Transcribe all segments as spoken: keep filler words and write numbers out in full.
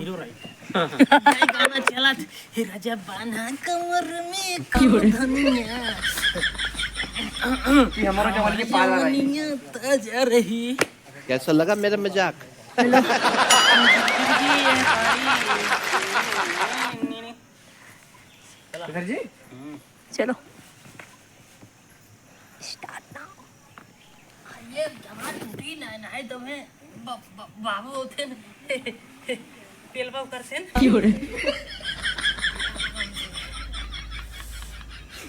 हीरो राइट। ये गाना चला था, "हे राजा बान्हा कमर में करधनिया।" ये हमारा जवानी के पाला रही। जवानिया ताजा रही। कैसा लगा मेरा मजाक? हेलो। सर जी, चलो। Start now। ये जमा टूटी ना, नहीं तो मैं ब-, ब-, बाबू होते न। तेल बाबू करते न।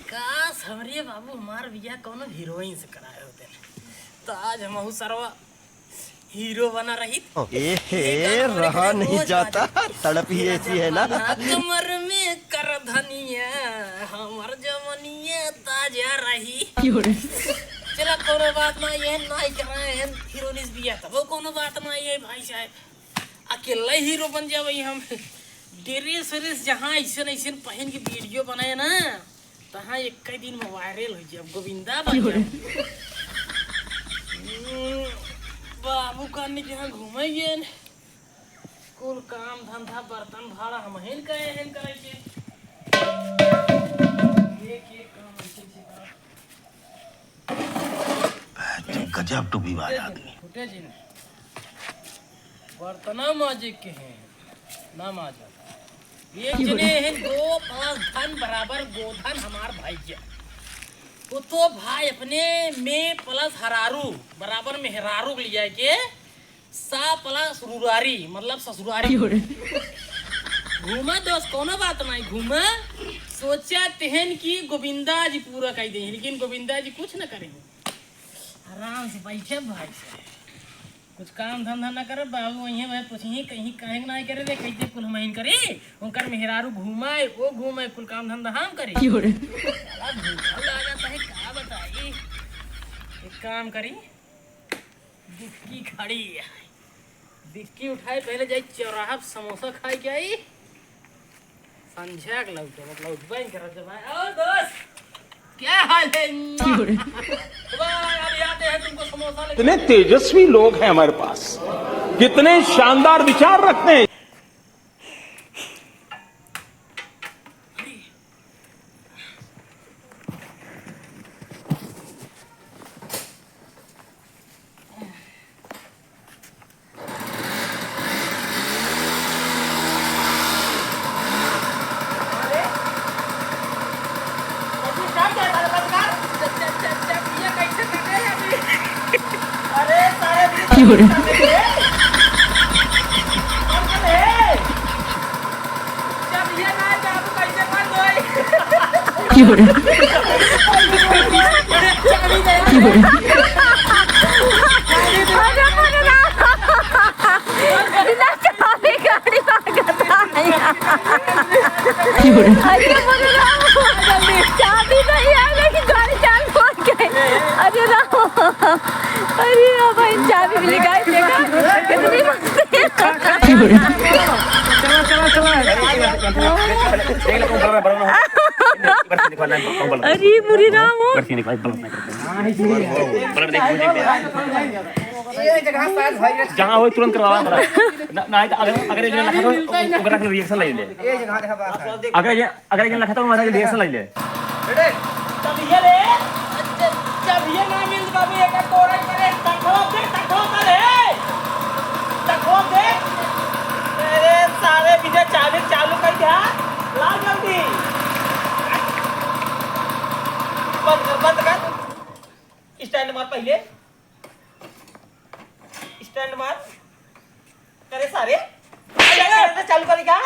काश हमरे बाबू हमार बियाह कौनो हीरोइन से कराए होते न, तो आज हमहू सरवा हीरो बना रही। ए हे, ये गाना रहा नहीं जाता, तड़प ही ऐसी है ना। कमर में करधनिया, हमर जवनिया ताजा रही। चला, कोनो बात ना, ये ना ही करा है, हीरोइनिस बियाह तब कोनो बात ना, ये भाई साहब अकेला ही हीरो बन जावे हम। ड्रेस व्रेस जहाँ ऐसन ऐसन पहन के वीडियो बनाए ना, तहाँ एक ही दिन में वायरल हो जाए, गोविंदा बन जाए। हम्म, बाबू कानी के यहाँ घूमे गए, कुल काम धंधा बर्तन भाड़ा हम हेन कहे हेन करे के। एक एक काम ऐसे ऐसे करा। गजब टूपीबाज आदमी। फुटेज ही नहीं। बर्तना माजे के हैं, ना माजा। एक जने हैं, दो प्लस धन बराबर गोधन हमार भाई जा। वो तो भाई अपने में प्लस हरारू बराबर मेहरारू के लिया के सा प्लस रुरारी, मतलब ससुरारी। घूमा दोस्त, कोनो बात नहीं, घूमा। सोचा तेहन कि गोविंदा जी पूरा कह दे, लेकिन गोविंदा जी कुछ न करेंगे। आराम से बैठे भाई से। कुछ काम धंधा ना करे, बाबू वहीं भाई पूछिए, कहीं काहे के ना करे रे, कैसे कुल हम करी? उनकर मेहरारू घूमाए, वो घूमाए, कुल काम धंधा हम करी। साला भूखा लागत है, का बताई? एक काम करी, डिक्की खड़ी है, डिक्की उठाए, पहले जाई चौराहा पे समोसा खाए के आई, संझा के लौटे, मतलब लौटबे नहीं करत जब आए। और दोस्त, क्या हाल है? वाह, अभी आते हैं तुमको समोसा लेके। इतने तेजस्वी लोग हैं हमारे पास, कितने शानदार विचार रखते हैं। अरे सारे की हो रही? की हो रही? की हो रही? अरे मोरे राम। बिना चाबी गाड़ी भागता है। की हो रही? अरे मोरे राम। चाबी नहीं है, लेकिन गाड़ी चालू हो गई। अरे राम। अरे, अब भाई चाबी मिली, guys, देखा? कितनी मस्ती। अरे, बुरी ना हो। जहाँ हो तुरंत करवा। ना, ना, अगर, अगर एक जन लखा तो ओकरा के reaction ले ले। अगर ये अगर एक जन लखा तो हमारा reaction ले ले। जब ये रे, जब ये ना मिल बाबू, एक कोरा करे, तखवा दे, तखवा करे, तखवा दे। अरे सारे विजय चाबी चालू कर दिया, ला जल्दी। बंद कर, बंद कर। Stand मार पहले। Stand मार। करे सारे। अरे, अरे, अरे, चालू करे क्या?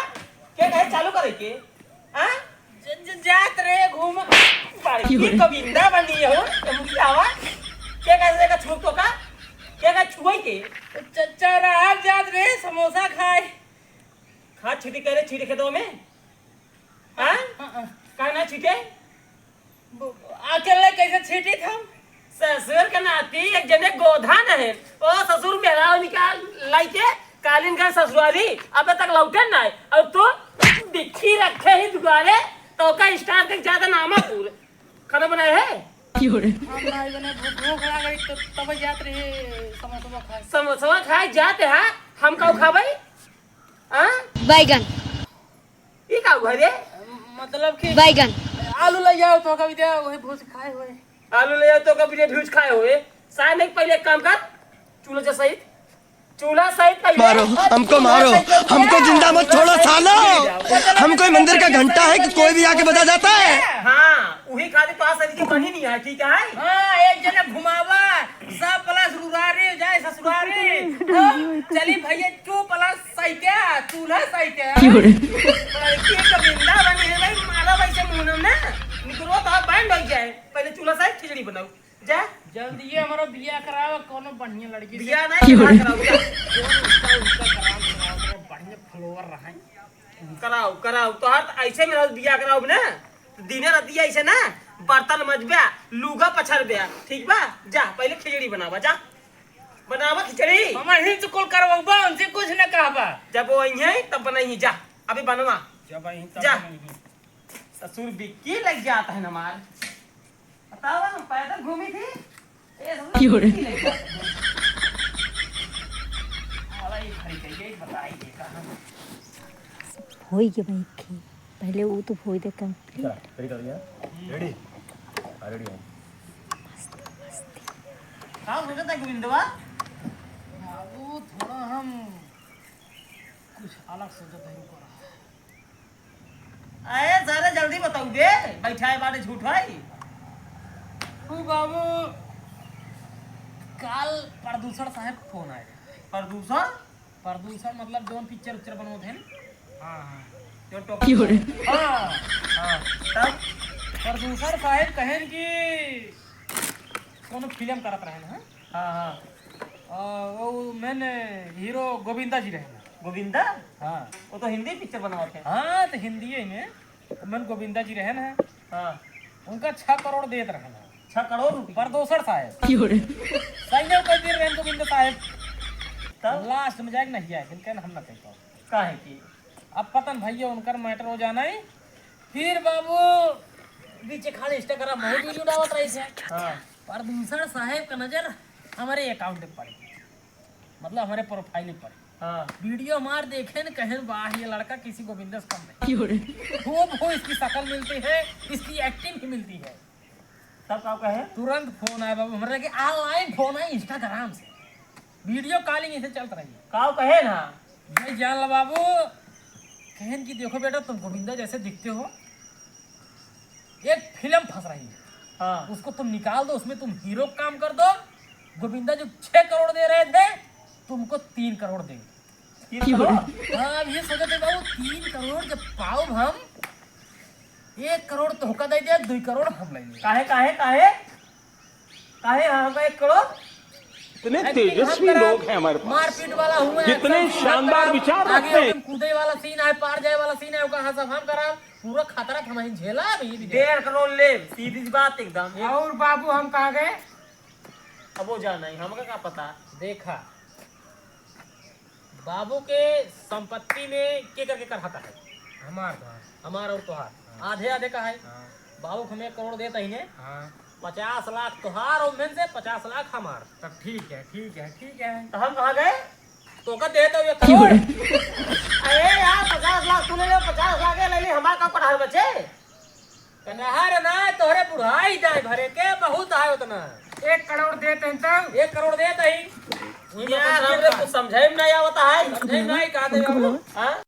क्या कहे चालू करे के? हाँ? ज-, ज-, जात रे घूम। बड़की गोविंदा बनी हो, तुम क्या हुआ? क्या कहे का छुप तो का? क्या कहे छुए के? च-, चौराहा जात रे समोसा खाए। खा छुट्टी करे, छुट्टी खेतों में। हाँ? हाँ, हाँ। काहे ना छीटे? ब-, अकेले कैसे छीटी हम? ससुर के नाती एक जने गोधन है। ओ ससुर मेरा निकाल लाई के कालीन का ससुरारी अबे तक लौटे ना है। और तो डिक्की रखे ही दुआरे तो का स्टार के ज्यादा नामा पूरे। खाना बनाए है? हम नहीं बने, भू-, भूख लाग गई तो तब जात रहे समोसा खाए। समोसा खाए जाते हैं, हम काऊ खाबे? हाँ? बैगन। ई का हुआ रे? मतलब कि बैगन। आलू ले जाओ तो कभी दे, वही भूज खाए हुए। आलू ले जाओ तो कभी दे, भूज खाए हुए। साहब, एक पहले एक काम कर, चूल्हा जैसा ही चूल्हा सहित पहले मारो, हमको मारो, हमको जिंदा मत छोड़ो सालो। हम कोई मंदिर का घंटा है कि कोई भी आके बजा जाता है? हाँ, वही खातिर तो आज सही की बनी नहीं है, ठीक है? हाँ, एक जने घुमावा, सब प्लस रुरारे जाए ससुरारे। हाँ, चली भैया, टू प्लस सहित्या, चूल्हा सहित्या। क्यों रे? लड़की के वृंदावन है भाई, मारा वैसे मुंह में ना, निकलो तो बैंड हो जाए। पहले चूल्हा सहित खिचड़ी बनाओ। जा। जल्दी ये हमारा बिया कराओ, कोनो बढ़िया लड़की से। बिया नहीं, क्यों रे? बिया कराओ, जा। कौन उसका, उसका कराओ, कराओ, कराओ, बढ़िया follower रहे। कराओ, कराओ, तोहार तो ऐसे में रहत बिया कराओ ना, तो दिने राती ऐसे ना, बर्तन मजबे, लुगा पछरबे, ठीक बा? जा, पहले खिचड़ी बनावा, जा। बनावा खिचड़ी। हम ही से कुल करवाबा, उनसे कुछ न कहबा। जब वो आई हैं, तब बनाई, जा, अभी बनवा। जब आई हैं, तब जा। बनाई। ससुर बिक्की लग जात है हमार। बतावा, हम पैदल घूमी थी। ए, ससुर क्यों रे? बिक्की लग जात है। साला ये भाई का, ये बताई दे कहाँ। होई के भाई के। पहले वो तो होई दे complete। चला, ready कर लिया? Ready? हाँ, ready है। का सोचत है गोविंदवा? बाबू, थोड़ा हम कुछ अलग सोचत है, रुको रहा। अरे सारे जल्दी बताऊ बे, बैठाए बाटे झूठ भाई। ओ बाबू, काल प्रदूषण साहब फोन आए। प्रदूषण? प्रदूषण मतलब जौन पिक्चर उक्चर बनवत हैं। हाँ, हाँ। जो टॉप क्यों रे? हाँ। हाँ, तब? प्रदूषण साहब कहेन कि कोनो फिल्म करत रहेन, हाँ? हाँ, हाँ। आ, वो main हीरो गोविंदा जी रहेन। गोविंदा? हाँ। वो तो हिंदी पिक्चर बनावत है। हाँ, तो हिंदी ही में। Main गोविंदा जी रहेन है। हाँ। उनका छह करोड़ देत रहेन है। छह करोड़ रुपये? प्रदूषण साहब। क्यों रे? सही नहीं कर दे रहेन गोविंदा साहब। तब? Last में जाके नहीं आए, लेकिन हम ना कह पाओ। काहे की? अब पता न भैया उनकर matter हो जाना है। फिर बाबू बीच खाली Instagram में video डालत रही से। हाँ। प्रदूषण साहब का नजर हमारे account पे पड़ी, मतलब हमारे profile पे पड़ी। हाँ। Video हमार देखे न कहें, "वाह, ये लड़का किसी गोविंदा से कम नहीं।" क्यों रे? खूब हो इसकी शकल मिलती है, इसकी acting भी मिलती है। तब का कहे? तुरंत फोन आए बाबू, हमारे के online फोन आए Instagram से। Video calling इसे चलत रही है। का कहे ना? भाई जान लो बाबू, कहेन कि देखो बेटा, तुम गोविंदा जैसे दिखते हो, एक फिल्म फंस रही है, हाँ। उसको तुम निकाल दो, उसमें तुम हीरो का काम कर दो। गोविंदा जो छह करोड़ दे रहे थे, तुमको तीन करोड़ देंगे। तीन करोड़? हाँ, अब ये सोचो थे बाबू, तीन करोड़ जब पाओ हम, एक करोड़ तोहका दे दे, दुई करोड़ हम ले लेंगे। काहे, काहे, काहे? काहे हमका एक करोड़? इतने acting हम तेजस्वी करब, लोग हैं हमारे पास। मारपीट वाला हुआ, जितने action scene हम शानदार करब, विचार आगे रखते हैं। हम कूदे वाला scene आए, पार जाए वाला scene आए, ओका हम सब हम करब, पूरा खतरा हम ही झेला अभी भी। डेढ़ करोड़ ले, सीधी सी बात एकदम। और बाबू हम कहाँ गए? अब वो जाना ही, हमका का पता। देखा, बाबू के संपत्ति में केकर केकर हक है? हमार, तोहार। हमार और तोहार। हाँ। आधे आधे का है। हाँ। बाबू के हम एक करोड़ देत ही ने। हाँ। पचास लाख तोहार और मेन से पचास लाख हमार। तब ठीक है, ठीक है, ठीक है। तो हम कहाँ गए? तोका देत ही एक करोड़। अरे यार, पचास लाख तू ले ले, पचास लाख ये ले ले, हमार का कटहर बचे? कटहर ना, तोहरे बुढ़ाई जाए भरे के बहुत है उतना। एक करोड़ देत ही तब। एक करोड़ देत ही। वही यार, बात हमरे है। कुछ समझे में नहीं आवता है। समझे में नहीं, का दे बाबू? हाँ?